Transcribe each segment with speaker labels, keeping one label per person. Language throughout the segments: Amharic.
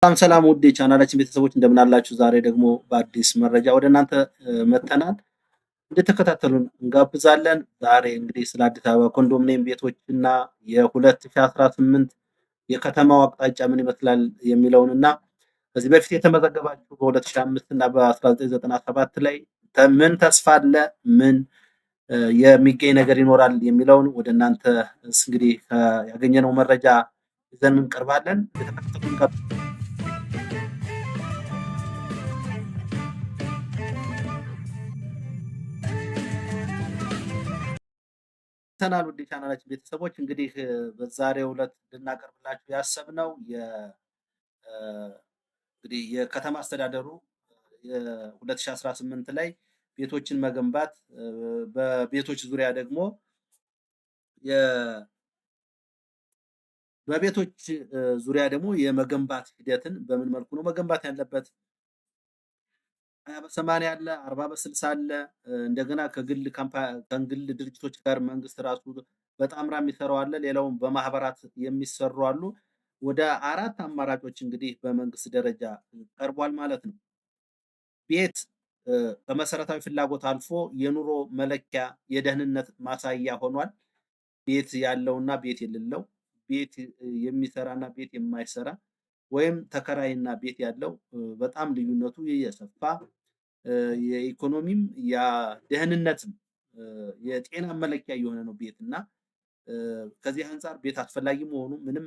Speaker 1: ሰላም ሰላም ውድ የቻናላችን ቤተሰቦች እንደምን አላችሁ? ዛሬ ደግሞ በአዲስ መረጃ ወደ እናንተ መጥተናል። እንድትከታተሉን እንጋብዛለን። ዛሬ እንግዲህ ስለ አዲስ አበባ ኮንዶሚኒየም ቤቶች እና የ2018 የከተማው አቅጣጫ ምን ይመስላል የሚለውን እና ከዚህ በፊት የተመዘገባችሁ በ2005 እና በ1997 ላይ ምን ተስፋ አለ፣ ምን የሚገኝ ነገር ይኖራል የሚለውን ወደ እናንተ እንግዲህ ያገኘነው መረጃ ይዘን እንቀርባለን። እንድትከታተሉን ተናል። ውድ የቻናላችን ቤተሰቦች፣ እንግዲህ በዛሬው ዕለት ልናቀርብላችሁ ያሰብነው እንግዲህ የከተማ አስተዳደሩ የ2018 ላይ ቤቶችን መገንባት፣ በቤቶች ዙሪያ ደግሞ በቤቶች ዙሪያ ደግሞ የመገንባት ሂደትን በምን መልኩ ነው መገንባት ያለበት፣ 20 በ80 አለ፣ 40 በ60 አለ። እንደገና ከግል ድርጅቶች ጋር መንግስት ራሱ በጣምራ የሚሰራው አለ። ሌላውም በማህበራት የሚሰሩ አሉ። ወደ አራት አማራጮች እንግዲህ በመንግስት ደረጃ ቀርቧል ማለት ነው። ቤት ከመሰረታዊ ፍላጎት አልፎ የኑሮ መለኪያ፣ የደህንነት ማሳያ ሆኗል። ቤት ያለውና ቤት የሌለው፣ ቤት የሚሰራና ቤት የማይሰራ ወይም ተከራይና ቤት ያለው በጣም ልዩነቱ የሰፋ፣ የኢኮኖሚም የደህንነትም የጤና መለኪያ የሆነ ነው ቤት። እና ከዚህ አንጻር ቤት አስፈላጊ መሆኑ ምንም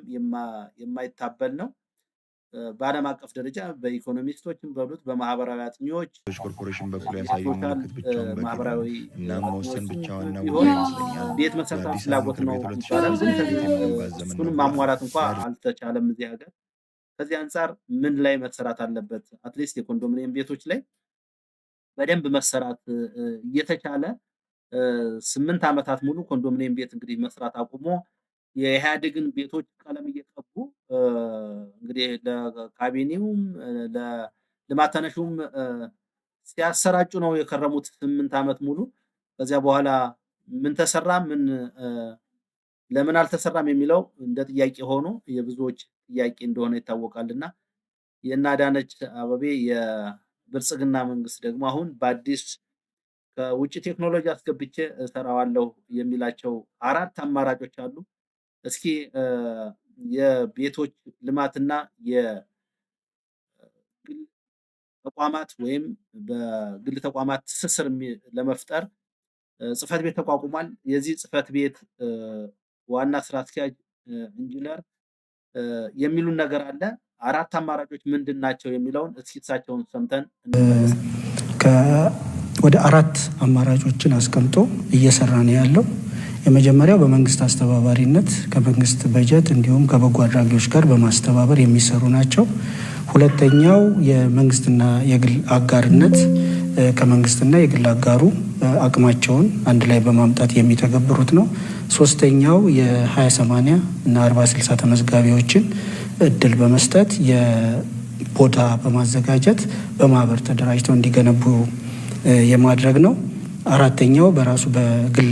Speaker 1: የማይታበል ነው። በዓለም አቀፍ ደረጃ በኢኮኖሚስቶችም በሉት በማህበራዊ አጥኚዎች
Speaker 2: ኮርፖሬሽን በኩል ያሳየው
Speaker 1: social
Speaker 2: ምልክት ብቻውን በቂ ነው።
Speaker 1: ማህበራዊ
Speaker 2: እናም መወሰን ብቻ
Speaker 1: አጥኚዎችም
Speaker 2: ዋና
Speaker 1: ቢሆን
Speaker 2: ጉዳይ ይመስለኛል።
Speaker 1: ቤት መሰረታዊ
Speaker 2: የአዲስ አበባ
Speaker 1: ፍላጎት
Speaker 2: ምክር
Speaker 1: ነው
Speaker 2: ቤት
Speaker 1: ይባላል። ግን
Speaker 2: 2018
Speaker 1: ከዚህ
Speaker 2: ቤት የመገንባት ዘመን ነው
Speaker 1: እሱንም
Speaker 2: ብሏል።
Speaker 1: ማሟላት እንኳ አልተቻለም እዚህ ሀገር። ከዚህ አንጻር ምን ላይ መሰራት አለበት? At least የኮንዶሚኒየም ቤቶች ላይ በደንብ መሰራት እየተቻለ 8 ዓመታት ሙሉ ኮንዶሚኒየም ቤት እንግዲህ መስራት አቁሞ የኢህአዴግን ቤቶች ቀለም እየቀቡ እንግዲህ ለካቢኔውም ለልማት ተነሹም ሲያሰራጩ ነው የከረሙት 8 ዓመት ሙሉ። ከዚያ በኋላ ምን ተሰራ፣ ምን ለምን አልተሰራም የሚለው እንደ ጥያቄ ሆኖ የብዙዎች ጥያቄ እንደሆነ ይታወቃልና የእነ አዳነች አቤቤ የብልጽግና መንግስት ደግሞ አሁን በአዲስ ከውጭ ቴክኖሎጂ አስገብቼ እሰራዋለሁ የሚላቸው አራት አማራጮች አሉ። እስኪ የቤቶች ልማትና የግል ተቋማት ወይም በግል ተቋማት ትስስር ለመፍጠር ጽህፈት ቤት ተቋቁሟል። የዚህ ጽህፈት ቤት ዋና ስራ አስኪያጅ ኢንጂነር የሚሉን ነገር አለ። አራት አማራጮች ምንድን ናቸው የሚለውን እስኪ እሳቸውን ሰምተን እንመለስ።
Speaker 3: ወደ አራት አማራጮችን አስቀምጦ እየሰራ ነው ያለው። የመጀመሪያው በመንግስት አስተባባሪነት ከመንግስት በጀት እንዲሁም ከበጎ አድራጊዎች ጋር በማስተባበር የሚሰሩ ናቸው። ሁለተኛው የመንግስትና የግል አጋርነት፣ ከመንግስትና የግል አጋሩ አቅማቸውን አንድ ላይ በማምጣት የሚተገብሩት ነው። ሶስተኛው የ20/80 እና 40/60 ተመዝጋቢዎችን እድል በመስጠት የቦታ በማዘጋጀት በማህበር ተደራጅተው እንዲገነቡ የማድረግ ነው። አራተኛው በራሱ በግል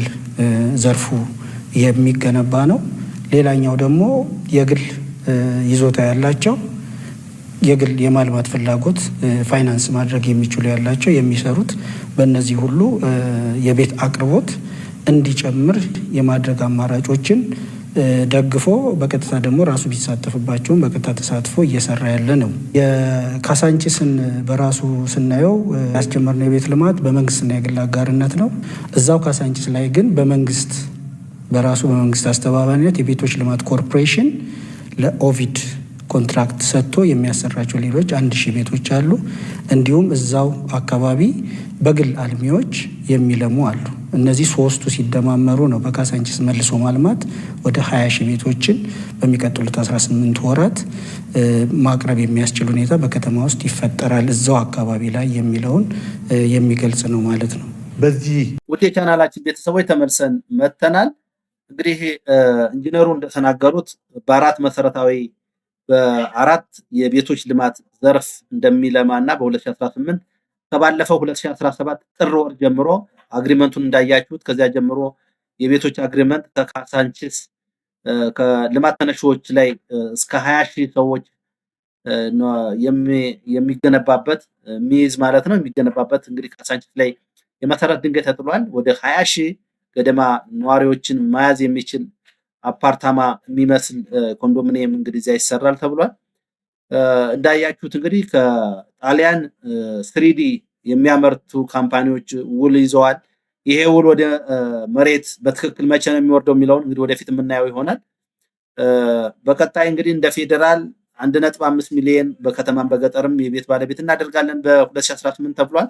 Speaker 3: ዘርፉ የሚገነባ ነው። ሌላኛው ደግሞ የግል ይዞታ ያላቸው፣ የግል የማልማት ፍላጎት፣ ፋይናንስ ማድረግ የሚችሉ ያላቸው የሚሰሩት። በእነዚህ ሁሉ የቤት አቅርቦት እንዲጨምር የማድረግ አማራጮችን ደግፎ በቀጥታ ደግሞ ራሱ ቢሳተፍባቸውም በቀጥታ ተሳትፎ እየሰራ ያለ ነው። የካሳንቺስን በራሱ ስናየው ያስጀመርነው የቤት ልማት በመንግስትና የግል አጋርነት ነው። እዛው ካሳንቺስ ላይ ግን በመንግስት በራሱ በመንግስት አስተባባሪነት የቤቶች ልማት ኮርፖሬሽን ለኦቪድ contract ሰጥቶ የሚያሰራቸው ሌሎች 1000 ቤቶች አሉ። እንዲሁም እዛው አካባቢ በግል አልሚዎች የሚለሙ አሉ። እነዚህ ሶስቱ ሲደማመሩ ነው በካሳንቺስ መልሶ ማልማት ወደ 20 ሺህ ቤቶችን በሚቀጥሉት 18 ወራት ማቅረብ የሚያስችል ሁኔታ በከተማ ውስጥ ይፈጠራል እዛው አካባቢ ላይ የሚለውን የሚገልጽ ነው ማለት ነው።
Speaker 4: በዚህ
Speaker 1: ውድ የቻናላችን ቤተሰቦች፣ ተመልሰን መጥተናል። እንግዲህ ኢንጂነሩ እንደተናገሩት በአራት መሰረታዊ በአራት የቤቶች ልማት ዘርፍ እንደሚለማ እና በ2018 ከባለፈው 2017 ጥር ወር ጀምሮ agreement ኡን እንዳያችሁት ከዚያ ጀምሮ የቤቶች agreement ከካሳንቺስ ከልማት ተነሺዎች ላይ እስከ 20 ሺህ ሰዎች የሚገነባበት የሚይዝ ማለት ነው። የሚገነባበት እንግዲህ ካሳንቺስ ላይ የመሰረት ድንጋይ ተጥሏል። ወደ 20 ሺህ ገደማ ነዋሪዎችን መያዝ የሚችል አፓርታማ የሚመስል ኮንዶሚኒየም እንግዲህ እዚያ ይሰራል ተብሏል። እንዳያችሁት እንግዲህ ከጣሊያን 3D የሚያመርቱ company ዎች ውል ይዘዋል። ይሄ ውል ወደ መሬት በትክክል መቼ ነው የሚወርደው የሚለውን እንግዲህ ወደፊት የምናየው ይሆናል። በቀጣይ እንግዲህ እንደ ፌዴራል 1.5 ሚሊዮን በከተማም በገጠርም የቤት ባለቤት እናደርጋለን በ2018 ተብሏል።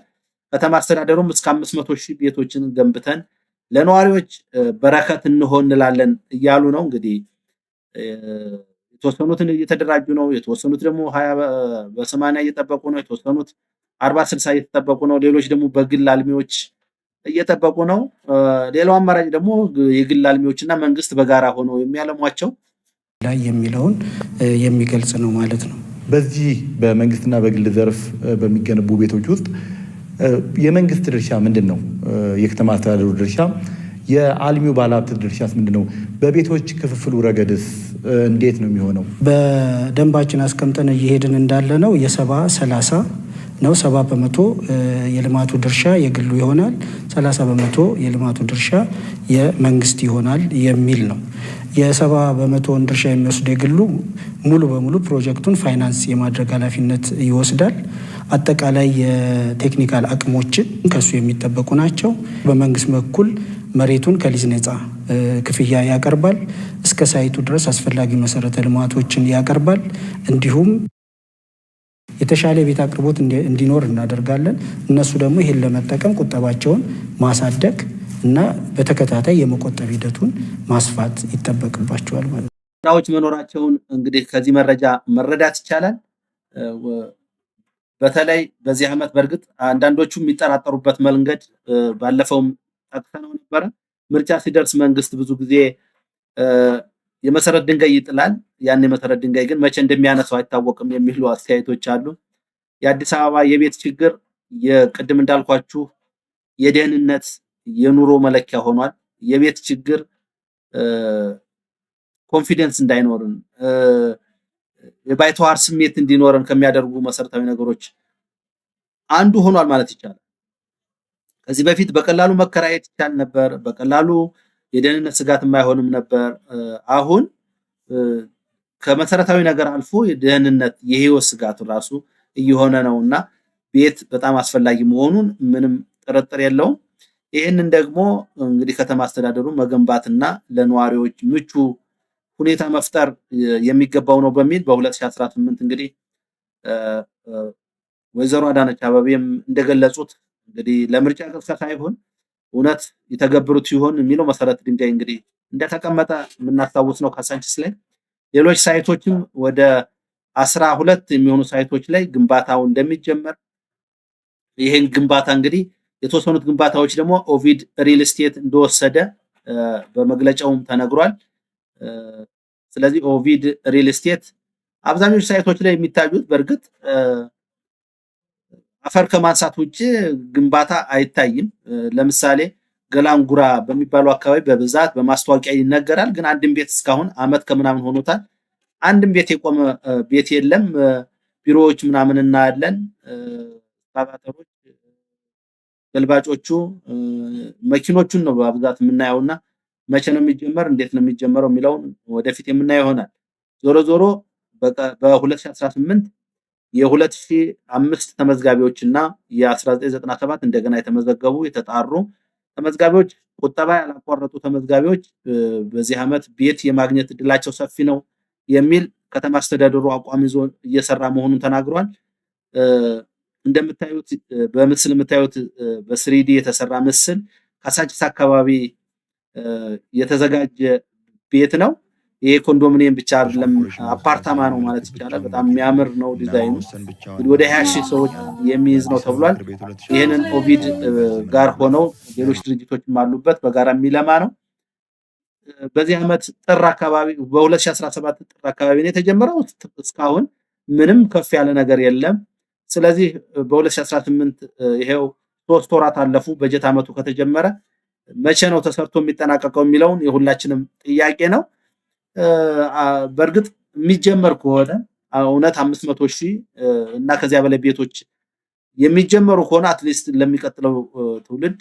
Speaker 1: ከተማ አስተዳደሩም እስከ 500 ሺህ ቤቶችን ገንብተን ለነዋሪዎች በረከት እንሆን እንላለን እያሉ ነው። እንግዲህ የተወሰኑትን እየተደራጁ ነው። የተወሰኑት ደግሞ 20 በ80 እየጠበቁ ነው። የተወሰኑት 40 60 እየተጠበቁ ነው። ሌሎች ደግሞ በግል አልሚዎች እየጠበቁ ነው። ሌላው አማራጭ ደግሞ የግል አልሚዎች እና መንግስት በጋራ ሆነው የሚያለሟቸው
Speaker 3: ላይ የሚለውን የሚገልጽ ነው ማለት ነው።
Speaker 2: በዚህ በመንግስትና በግል ዘርፍ በሚገነቡ ቤቶች ውስጥ የመንግስት ድርሻ ምንድን ነው? የከተማ አስተዳደሩ ድርሻ፣ የአልሚው ባለሀብት ድርሻስ ምንድን ነው? በቤቶች ክፍፍሉ ረገድስ እንዴት ነው የሚሆነው?
Speaker 3: በደንባችን አስቀምጠን እየሄድን እንዳለ ነው የ70/30 ነው። 70% የልማቱ ድርሻ የግሉ ይሆናል፣ 30% የልማቱ ድርሻ የመንግስት ይሆናል የሚል ነው። የ70%ን ድርሻ የሚወስድ የግሉ ሙሉ በሙሉ ፕሮጀክቱን ፋይናንስ የማድረግ ኃላፊነት ይወስዳል። አጠቃላይ የ technical አቅሞችን ከሱ የሚጠበቁ ናቸው። በመንግስት በኩል መሬቱን ከሊዝ ነፃ ክፍያ ያቀርባል። እስከ site ኡ ድረስ አስፈላጊ መሰረተ ልማቶችን ያቀርባል። እንዲሁም የተሻለ የቤት አቅርቦት እንዲኖር እናደርጋለን። እነሱ ደግሞ ይህን ለመጠቀም ቁጠባቸውን ማሳደግ እና በተከታታይ የመቆጠብ ሂደቱን ማስፋት ይጠበቅባቸዋል ማለት ነው።
Speaker 1: ስራዎች መኖራቸውን እንግዲህ ከዚህ መረጃ መረዳት ይቻላል። በተለይ በዚህ ዓመት በእርግጥ አንዳንዶቹ የሚጠራጠሩበት መንገድ ባለፈውም ጠቅሰነው ነበረ። ምርጫ ሲደርስ መንግስት ብዙ ጊዜ የመሰረት ድንጋይ ይጥላል። ያን የመሰረት ድንጋይ ግን መቼ እንደሚያነሳው አይታወቅም የሚሉ አስተያየቶች አሉ። የአዲስ አበባ የቤት ችግር የቅድም እንዳልኳችሁ የደህንነት የኑሮ መለኪያ ሆኗል። የቤት ችግር confidence እንዳይኖርን፣ የባይተዋር ስሜት እንዲኖረን ከሚያደርጉ መሰረታዊ ነገሮች አንዱ ሆኗል ማለት ይቻላል። ከዚህ በፊት በቀላሉ መከራየት ይቻል ነበር። በቀላሉ የደህንነት ስጋት የማይሆንም ነበር። አሁን ከመሰረታዊ ነገር አልፎ የደህንነት የህይወት ስጋት ራሱ እየሆነ ነውና ቤት በጣም አስፈላጊ መሆኑን ምንም ጥርጥር የለውም። ይህንን ደግሞ እንግዲህ ከተማ አስተዳደሩ መገንባትና ለነዋሪዎች ምቹ ሁኔታ መፍጠር የሚገባው ነው በሚል በ2018 እንግዲህ ወይዘሮ አዳነች አቤቤም እንደገለጹት እንግዲህ ለምርጫ ቅስቀሳ ሳይሆን እውነት የተገብሩት ሲሆን የሚለው መሰረት ድንጋይ እንግዲህ እንደተቀመጠ የምናስታውስ ነው። ካሳንቺስ ላይ ሌሎች site ኦችም ወደ 12 የሚሆኑ site ኦች ላይ ግንባታው እንደሚጀመር፣ ይህን ግንባታ እንግዲህ የተወሰኑት ግንባታዎች ደግሞ ኦቪድ ሪል ስቴት እንደወሰደ በመግለጫውም ተነግሯል። ስለዚህ ኦቪድ ሪል ስቴት አብዛኞቹ site ኦች ላይ የሚታዩት በእርግጥ አፈር ከማንሳት ውጭ ግንባታ አይታይም። ለምሳሌ ገላንጉራ በሚባለው አካባቢ በብዛት በማስታወቂያ ይነገራል። ግን አንድም ቤት እስካሁን አመት ከምናምን ሆኖታል። አንድም ቤት የቆመ ቤት የለም። ቢሮዎች ምናምን እናያለን። ኤክስካቫተሮች፣ ገልባጮቹ፣ መኪኖቹን ነው በብዛት የምናየውና መቼ ነው የሚጀመር፣ እንዴት ነው የሚጀመረው የሚለውን ወደፊት የምናየው ይሆናል። ዞሮ ዞሮ በ2018 የ2005 ተመዝጋቢዎች እና የ1997 እንደገና የተመዘገቡ የተጣሩ ተመዝጋቢዎች፣ ቁጠባ ያላቋረጡ ተመዝጋቢዎች በዚህ ዓመት ቤት የማግኘት እድላቸው ሰፊ ነው የሚል ከተማ አስተዳደሩ አቋም ይዞ እየሰራ መሆኑን ተናግሯል። እንደምታዩት በምስል የምታዩት በ 3D የተሰራ ምስል ካሳንቺስ አካባቢ የተዘጋጀ ቤት ነው። ይሄ ኮንዶሚኒየም ብቻ አይደለም፣ አፓርታማ ነው ማለት ይቻላል። በጣም የሚያምር ነው ዲዛይኑ። እንግዲህ ወደ 20 ሺህ ሰዎች የሚይዝ ነው ተብሏል። ይህንን ኦቪድ ጋር ሆነው ሌሎች ድርጅቶችም አሉበት በጋራ የሚለማ ነው። በዚህ ዓመት ጥር አካባቢ በ2017 ጥር አካባቢ ነው የተጀመረው። እስካሁን ምንም ከፍ ያለ ነገር የለም። ስለዚህ በ2018 ይሄው 3 ወራት አለፉ። በጀት ዓመቱ ከተጀመረ መቼ ነው ተሰርቶ የሚጠናቀቀው የሚለውን የሁላችንም ጥያቄ ነው። በእርግጥ የሚጀመር ከሆነ እውነት 500,000 እና ከዚያ በላይ ቤቶች የሚጀመሩ ከሆነ at least ለሚቀጥለው ትውልድ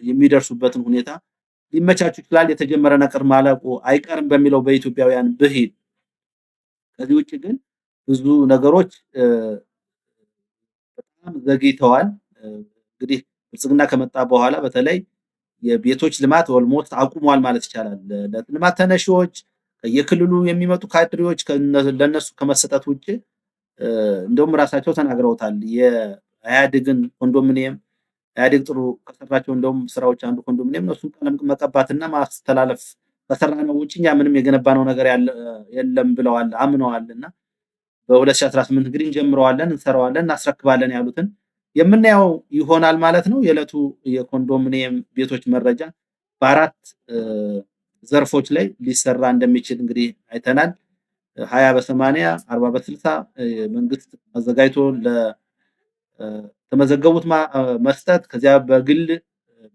Speaker 1: የሚደርሱበትን ሁኔታ ሊመቻቹ ይችላል። የተጀመረ ነገር ማለቁ አይቀርም በሚለው በኢትዮጵያውያን ብሂል። ከዚህ ውጭ ግን ብዙ ነገሮች በጣም ዘግይተዋል። እንግዲህ ብልጽግና ከመጣ በኋላ በተለይ የቤቶች ልማት almost አቁሟል ማለት ይቻላል። ለልማት ተነሺዎች ከየክልሉ የሚመጡ ካድሬዎች ለነሱ ከመሰጠት ውጭ እንደውም ራሳቸው ተናግረውታል። የኢህአዴግን ኮንዶሚኒየም ኢህአዴግ ጥሩ ከሰራቸው እንደውም ስራዎች አንዱ ኮንዶሚኒየም ነው። እሱን ቀለም መቀባትና ማስተላለፍ ከሰራነው ውጭ እኛ ምንም የገነባነው ነገር የለም ብለዋል፣ አምነዋል። እና በ2018 እንግዲህ እንጀምረዋለን፣ እንሰራዋለን፣ እናስረክባለን ያሉትን የምናየው ይሆናል ማለት ነው። የዕለቱ የኮንዶሚኒየም ቤቶች መረጃ በአራት ዘርፎች ላይ ሊሰራ እንደሚችል እንግዲህ አይተናል። 20 በ80፣ 40 በ60 መንግስት አዘጋጅቶ ለተመዘገቡት መስጠት፣ ከዚያ በግል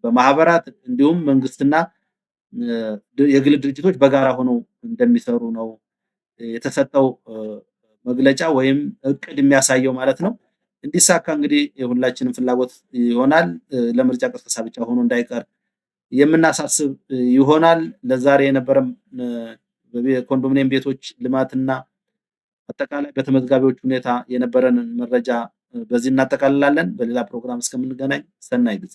Speaker 1: በማህበራት እንዲሁም መንግስትና የግል ድርጅቶች በጋራ ሆነው እንደሚሰሩ ነው የተሰጠው መግለጫ ወይም እቅድ የሚያሳየው ማለት ነው። እንዲሳካ እንግዲህ የሁላችንም ፍላጎት ይሆናል። ለምርጫ ቅስቀሳ ብቻ ሆኖ እንዳይቀር የምናሳስብ ይሆናል። ለዛሬ የነበረም በኮንዶሚኒየም ቤቶች ልማትና አጠቃላይ በተመዝጋቢዎች ሁኔታ የነበረንን መረጃ በዚህ እናጠቃልላለን። በሌላ ፕሮግራም እስከምንገናኝ ሰናይ ጊዜ።